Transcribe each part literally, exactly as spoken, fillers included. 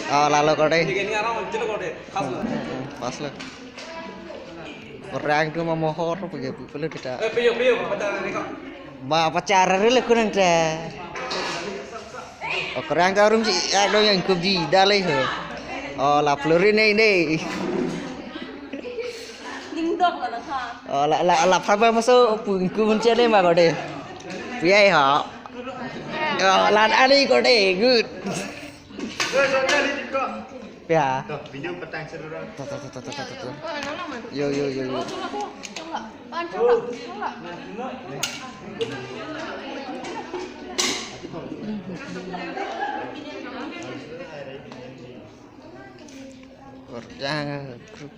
Oh, lalo kore. Ini, ini orang cedok kore. Pas lo. Pas lo. Orang tu mau mohor apa ya, bu, perlu kita. Eh, piyo, piyo, pacar ini kok. Ma, pacar le kunang ta. Oh, orang ta rum si, ah, lo yang kubji, dalai ho. Oh, la peluru ini, ini. Ningdok la na ha. Oh, la, la, la, phar ba maso pungku mun chene ma kore. Piyai ha. Oh, lan ani kore, good. Ya. Tuh, video petang seru. Tuh, tuh, tuh. Yo, yo, yo, yo. Orang grup.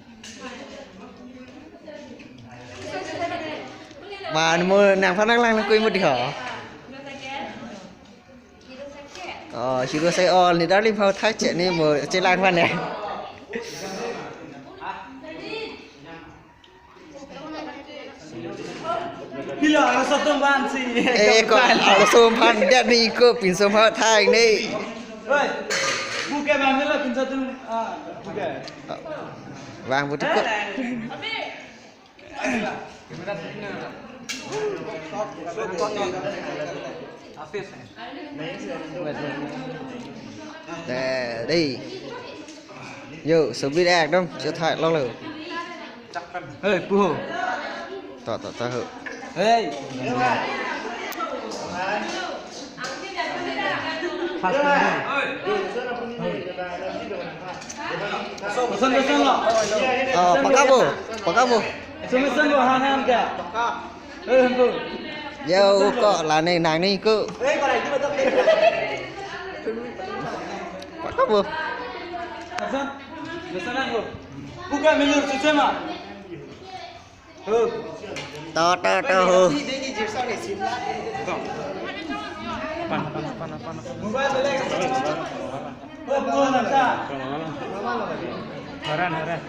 Man mo nang phanang lang kui mo di ho. Oh, hero sai all ni darling phau thai che ni mo chelang phan ne. Pilo, arloso atum aphan si. Eh, ko, arloso aphan dia ni ko pinso aphan thai ni. Oi, buke mana lo pinso atum? Ah, buke. Bang buti ko. Dei. Yo, sobit ekdom, chethai lo lo. Hei, puho. Ta, ta, ta, ho. Hei. Pas, pas. Koson, koson lo. Oh, pakabo, pakabo. Sumi sumi han han ke. Eh, bu. Yo, ko lani nang ni ko. Pakabo. Koson, koson nang ko. Buka milur sisema. To, to, to, ho. Haran, haran.